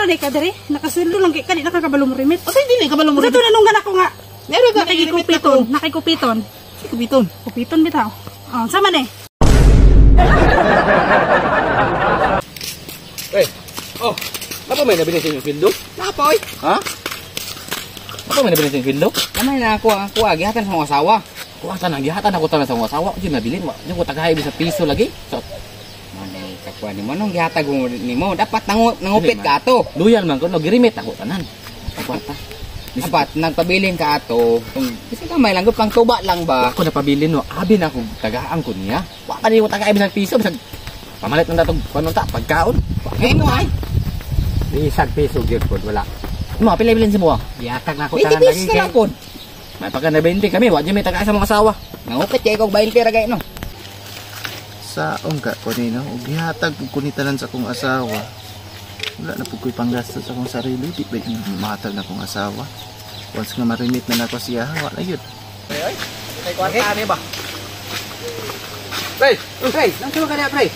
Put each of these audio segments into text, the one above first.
Asa ra ka diri? Nakasweldo lang kay kani nakakabalo mo remit. Asa dili kabalo mo Sa remit? to nanunggan ako nga. Meron ka Nakikupiton, nakikupiton. Kupiton. Kupiton bitaw. Oh, sama ni. Eh. Oh. Napa may nabilin sa inyong sweldo? Napa oy. Ha? Napa may nabilin sa inyong sweldo? Kamay na ako ang kuha gihatan sa mga asawa. Kuha tanan gihatan ako tanan sa mga asawa. Di nabilin wa. Di ko tagahay sa piso lagi. So, Manay kakuha nimo nung gihatag mo nimo dapat nangupit ka ato. Loyal man ko no girimit ako tanan. Ang kwarta. Dapat nagpabilin ka ato. Kung bisan kamay lang gud pang tuba lang ba. Ako napabilin no, abi na akong tagaan ko niya. Wa pa ni ko tagahay sa piso bisag pamalit nang datong kuno ta pagkaon. Ngayon mo ay. Di isang piso gyud pod wala. Mo pila bilin sa mo? Gihatag na ako 20 tanan pesos lagi na lang kay. pod. May pagka na 20 kami, wa jud may tagaan sa mga asawa. Nangupit kay kog 20 ra gay no. Saong ka ko nino, ug gihatag pud ko ni tanan sa akong asawa. Wala na pud ko'y panggastos sa akong sarili, di ba mahatag na akong asawa. Once nga marimit na nako siya, wala yun. Kay kwarta ni ba? Pre, Pre, nang ka niya pre?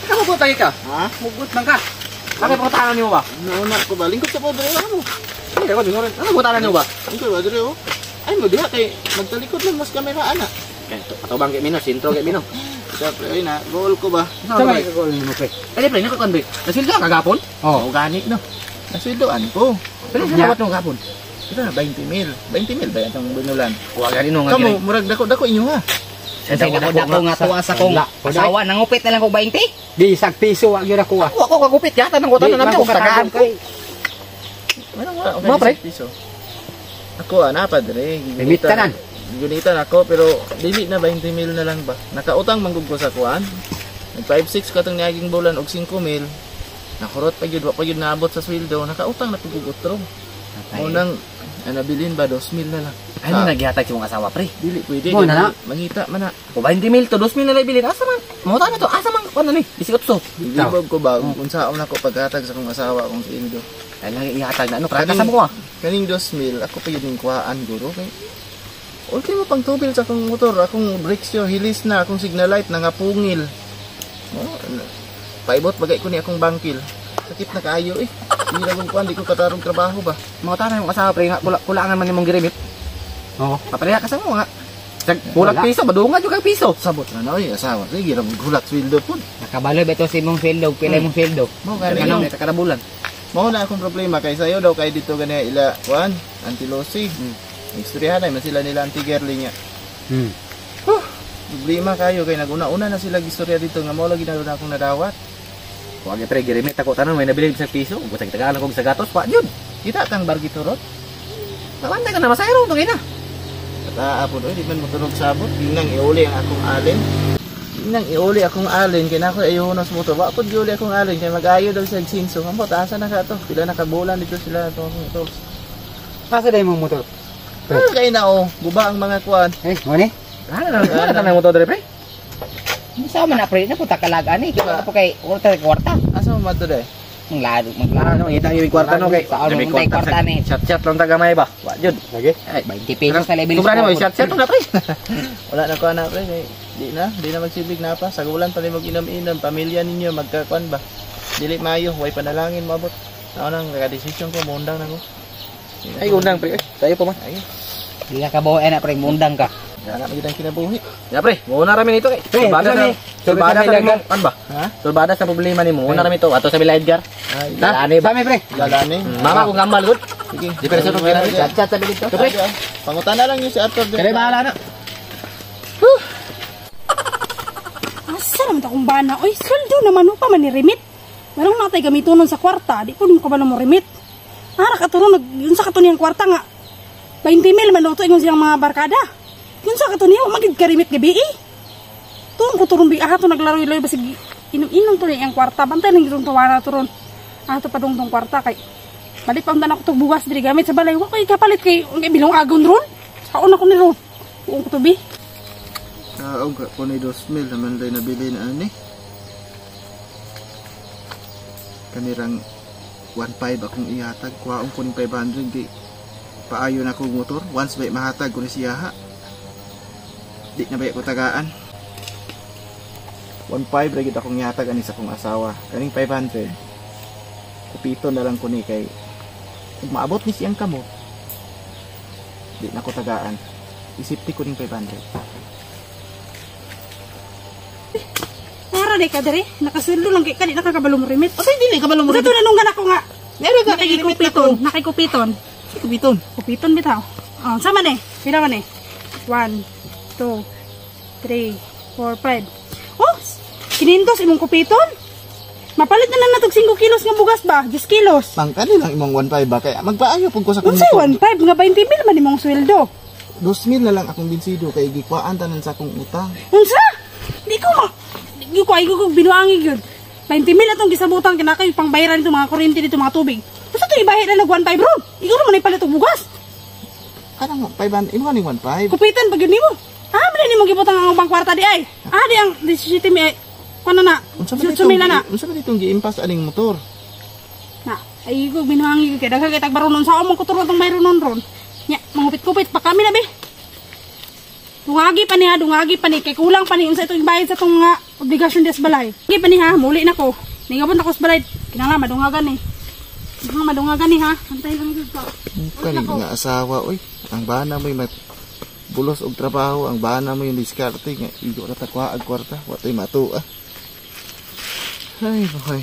Ikaw mo ka? Ha? Mugot man ka. Bakit pangutanan nimo ba? Nauna ko ba? Lingkod sa pobre mo. Hindi ako dingorin. Ano pangutanan nimo ba? Lingkod ba dire oh? Ay mo diha kay magtalikod lang mas kamera ana. Kay atobang kay mino, sintro kay mino. Sa pre ay na, goal ko ba? Sa may kagol nimo pre. Ay pre, nako kon pre. Nasweldo ka kagapon? Oh. Oh, gani no. Nasweldoan ko. Pero sa dapat mo kagapon. Ito na 20 mil. 20 mil ba atong binulan? Wa gani no nga Kamo murag dako-dako inyo ha. Kasi dako nga tuwa sa kong asawa nangupit na lang kog 20. Di isang piso wa gyud ako ah. Wa ko kagupit yata nang kutan na namo tagaan ko. Wala wala Mo, pre? Piso. Ako ana pa dire. Limit tanan. Gunitan ako pero dili na 20 mil na lang ba. Nakautang manggug ko sa kuan. Nag 5-6 ko atong niaging bulan og 5 mil. Nakurot pa gyud wa pa gyud naabot sa sweldo. Nakautang na pud og otro. Unang nabilin ba 2 mil na lang. Ano naghihatag sa mong asawa pre? Dili pwede. Mo na na. Mangita man na. O 20 mil to 2 mil na lang bilin. Asa man? Mo na to. Asa man kuan ni? 18. Gibog ko ba kung saon ako paghatag sa akong asawa akong sweldo. Ay lang ihatag na ano para sa mo ah. Kaning 2 mil ako pa yun yung kuhaan guro kay ultimo pang tubil sa akong motor, akong brakes yo hilis na, akong signal light nangapungil. Oh, paibot bagay ko ni akong bangkil. Sakit na kaayo eh. Hindi na kong kuan, di ko katarong trabaho ba. Mo tanan mong asawa pre nga kulangan man nimong girimit. Oo. Papareha ka sa mo nga. Kulang piso, badungan jud kag piso. Sabot na na oy asawa. Sige ra gulat sweldo pud. Nakabalo ba ito sa imong sweldo? Pila imong sweldo? Mo gani Ano kada bulan. Mao na akong problema kay sayo daw kay dito gani ila kuan, Auntie Lucy. Istoryahan ay man sila nila Auntie Girly niya. Problema kayo kay naguna-una na sila gistorya dito nga mao lagi na akong nadawat. Wa gyud pre girimit ako tanan may nabilin sa piso. Ug sa tagaan ako sa gatos pa jud. Kita kang bargiturot. Mabantay ka na masayro tong ina. Kataa po doy, di man motunog sabot. Ginang iuli ang akong alin. Ginang iuli akong alin kay nako ayaw na sa motor. Wa pud giuli akong alin kay mag-ayo daw sa sinso. Ambot asa na ka to? Pila na ka bulan dito sila to akong tools. Asa day mong motor? Pre. Ah, kay na oh, guba ang mga kuan. Eh, mo ni? Ano na na mo to dre pre? Sa man na pre na puta kalagaan eh. Kaya po kay kwarta kwarta. Asa mo madto day? Ang lado maglaro. Ano ngita yung kwarta no kay. Saan mo tay kwarta ni? Chat-chat lang tagamay ba. Wa jud. Lagi. Ay, 20 pesos na level. Sobra na mo chat-chat na pre. Wala na kuan na pre kay di na magsilbig na pa. Sa bulan pa rin mag-inom-inom, pamilya ninyo magkakuan ba. Dili maayo, way panalangin moabot. Nao nang nakadesisyon ko mundang na ko. Ay undang pre. Tayo pa man. Ay, Di ka kabaw na pre mundang ka. wala man gyud ang kinabuhi. Ya pre, muna rami nito kay. Pre, Sulbada pre, sa sulbada sa pre, mo kan ba? Ha? Sulbada sa problema nimo. Muna rami to ato sa Bila Edgar. Ay, Lalani ba? Sami pre. lalani. Mama kung gamal gud. Sige. Di pero sunod kay chat-chat sa bilid to. Pre, Pangutana lang yun si Arthur. kaya bahala na. Asa naman ta akong bana? Oy, sweldo naman mo pa man ni remit. Manong natay gamitonon sa kwarta, di po mo kabalo mo remit. Ara ka to nag yun sa kato niyang kwarta nga. 20 mil man daw to ingon siyang mga barkada. Yun sa kato niya, magid ka remit gabi eh. Tuon ko turong bi ato naglaro-laro basig inom-inom to niyang kwarta. Bantay lang itong tawana to ron. Ato pa dong tong kwarta kay balik pa undan ako tong bugas diri gamit sa balay. Wa koy kapalit kay ang bilong agon ron. Saon ako ni ron. Buong ko to bi. Kaog ka ko ni 2 mil naman rin nabili na ani. Kanirang 1.5 akong ihatag. Kuhaon ko ning 500 kay paayo na akong motor. Once ba mahatag ko ni siya ha. Di na ba ko tagaan. 1.5 ra gyud akong ihatag ani sa akong asawa. Kaning 500. Kupito na lang ko ni kay kung maabot ni siyang kamo, di na ko tagaan. Isipti ko ning 500. Ara di ka diri, nakasweldo lang kay ka, di nakakabalo mo remit. Asay dili ka balong Unsa to nanunggan ako nga? Meron ka Nakikupiton, nakikupiton. Kupiton. Kupiton bitaw. Oh, sama ni? Pila man ni? 1 2 3 4 5. Oh, kinintos imong kupiton. Mapalit na lang natog 5 kilos nga bugas ba? 10 kilos. Pangkani lang imong 1.5 ba kay magpaayo pud ko sa akong Unsay motor. 1.5 nga 20 mil man imong sweldo? 2,000 na lang akong binsido kay gikuhaan tanan sa akong utang. Unsa? Di ko ma. Di ko ay ko binuangi gyud. 20 mil atong gisabutan kinakay pangbayaran nito mga kuryente dito mga tubig. Unsa to ibahi na nag 1.5 ron? Ikaw naman ay palit og bugas. Kanang 500 imo ning 1.5. Kupitan pag yun nimo. Ah, man nimo gibutang ang ubang kwarta di ay. Ah, di ang 17 mi ay. Kuno na. Unsa man 18 mil na na. Unsa man itong giimpas aning motor? Na, ay ko binuangi ko kay daghan kay tagbaronon sa among kuturon tong mayroon nun ron. Nya, mangupit-kupit pa kami na be. Dungagi pa ni ha, dungagi pa ni kay kulang pa ni unsa itong bayad sa tong nga obligasyon des balay. Dungagi pa ni ha, muli na ko. Ningabot ako sa balay, kinahanglan madungagan ni. Kinahanglan madungagan ni ha. Antay lang gyud ka. Kani nga asawa oy. Ang bana mo'y mat bulos og trabaho, ang bana mo'y diskarte nga igo ra ta kuha og kwarta, wa tay matua. Ay, buhay.